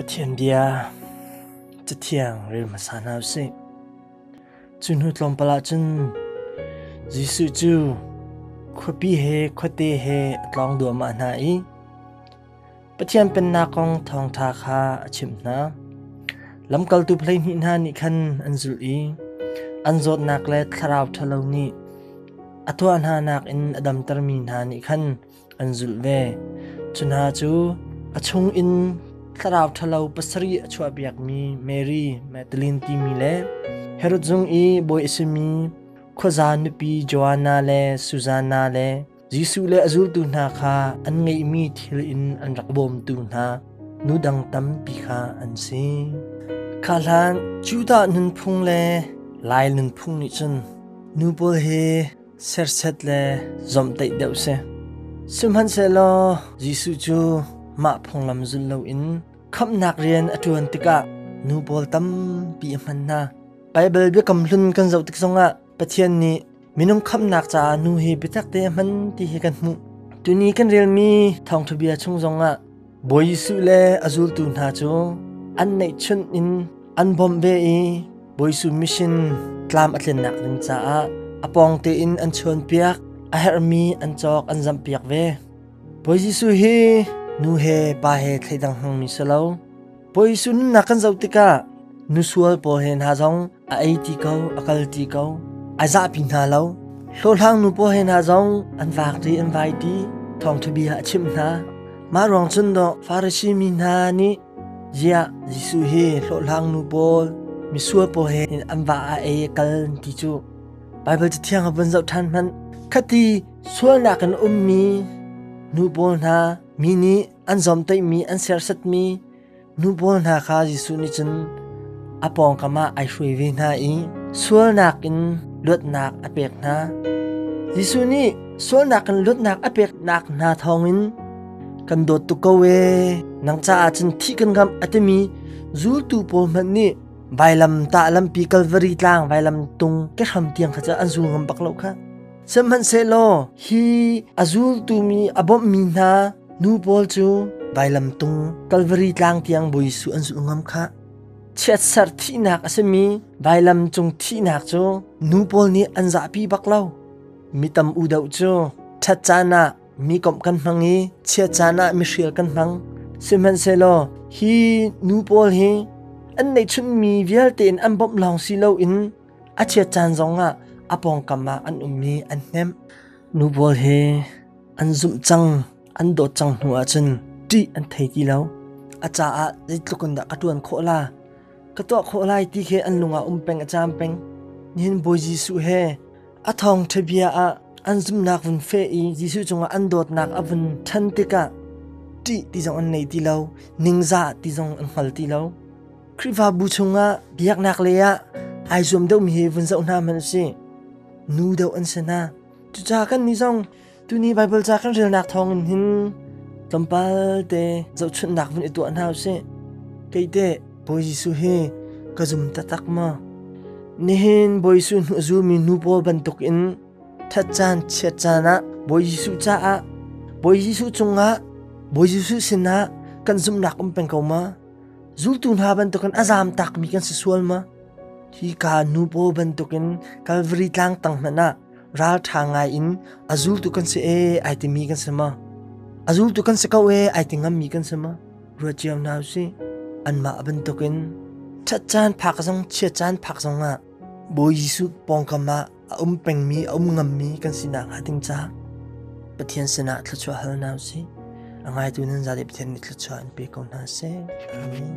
Pathian bia Cathiang rel hmasa hna usih. Cu hnu tlawmpal ah cun Jesuh cu khuapi he khuate he a tlawng duahmah hna i Pathian Pennak kong thawngṭha kha a chimh hna. Lamkaltu 12 hna nih khan an zulh i an zawtnak le thlarau ṭhalo nih a tuah hna nakin a damtermi hna nih khan an zulh ve. Cu hna cu a chungin thlarau ṭhalo pasarih a chuahpiakmi Mary Magdalene timi le Herod zung i bawi a simi khuaza nupi Joanna le Susanna le Jesuh le a zultu hna kha an ngeihmi thil in an rak bawmtu hna nu dang tampi kha an si. Kha hlan Judah nunphung le Lai nunphung nih cun nu pawl hi serset le zomhtaih deuh si. Sihmanhsehlaw Jesuh cu mah phunglam zulh loin khamhnak rian a ṭuan tikah nu pawl tampi a hman hna. Baibal biakam hlun kan zoh tik zongah Pathian nih minung khamhnak caah nu hi biatak te a hman ti hi kan hmuh. Tuni kan relmi thawngṭha bia chung zongah Bawi Jesuh le a zultu hna cu an neihchunh in an bawmh ve i Bawi Jesuh mission tlam a tlinnak ding caah a pawng tein an chawnpiak, a herhmi an cawk an zamhpiak ve. Bawi Jesuh hi nu he pa he thleidang hmangmi si lo. Bawi Jesuh nunnak kan zoh tikah nu sual pawl he hna zong a ei ti ko, a kal ti ko, a zahpi hna lo. Hlawhhlang nu pawl he hna zong an vak ti an vai ti, thawngṭha bia a chimh hna. Mah ruang cun dawh Farasi mi hna nih ziah Jesuh hi hlawhhlang nu pawl, misual pawl he an va a ei a kal ti cu Baibal Cathiang a vun zoh ṭhan hmanh. Khati sualnak in ummi nu pawl hna mi nih an zawmtaihmi an serhsatmi nu pawl hna kha Jesuh nih cun a pawngkam ah ai hruai ve hna i sualnak in luatnak a pek hna. Jesuh nih sualnak in luatnak a peknak hna thawngin kan dawt tuk ko ee, nang caah cun thih kan ngamh a timi zultu pawl hmanh nih vailam tah lampi Kalvari tlang vailam tung kehram tiang kha cu an zul ngam bak lo kha. Sihmanhsehlaw hi a zultu mi a bawmhmi hna nu pawl cu vailam tung Kalvari tlang tiang Bawi Jesuh an zulh ngam kha. Chiatserh thihnak a simi vailam cung thihnak cu nu pawl nih an zahpi bak lo. Mi tam u deuh cu ṭhat caan ah mi komh kan hmang i chiat caan ah mihrial kan hmang. Sihmanhsehlaw hi nu pawl hi an neihchunhmi vialte in an bawmh lawng si loin a chiat caan zongah a pawngkam ah an ummi an hnemh. Nu pawl hi an zumh cang, an dawt cang hnu ahcun ṭih an thei ti lo. A caah zeitluk in dah ka ṭuan khawh la, ka tuah khawh lai ti khi an lung ah um peng a caam peng. Nihin Bawi Jesuh he a thawngṭha bia ah an zumhnak vun feh i Jesuh cungah an dawtnak a vun ṭhan tikah ṭih ti zong an nei ti lo, ningzah ti zong an hngal ti lo. Khrihfabu chungah biaknak lei ah ai zuam deuhmi hi vun zoh hna hmanh usih. Nu deuh an si hna. Cucaah kannih zong tuni Baibal ca kan relnak thawngin hin tlawmpal te zohchunhnak vun i tuah hna usih. Kei teh Bawi Jesuh hi ka zum taktak maw? Nihin Bawi Jesuh hnu a zulmi nu pawl bantukin ṭhat caan chiat caan ah Bawi Jesuh caah Bawi Jesuh cungah Bawi Jesuh sinah kan zumhnak um peng ko ma? Zultu hna bantukin a zaam takmi kan si sual ma? Hi ka nu pawl bantukin Calvary tlang tang hmanh ah ralṭha ngai in a zultu kan si ee ai timi kan si ma? A zultu kan si ko ee ai ti ngammi kan si ma? Ruat cio hna usih. Anmah bantukin ṭhat caan phak zong chiat caan phak zong ah Bawi Jesuh pawngkam ah a um pengmi a um ngammi kan sinak hnga ding caah Pathian sinah thluachuah hal hna usih. A ngaitu nan zate Pathian nih thluachuah in pe ko hna seh. Amen.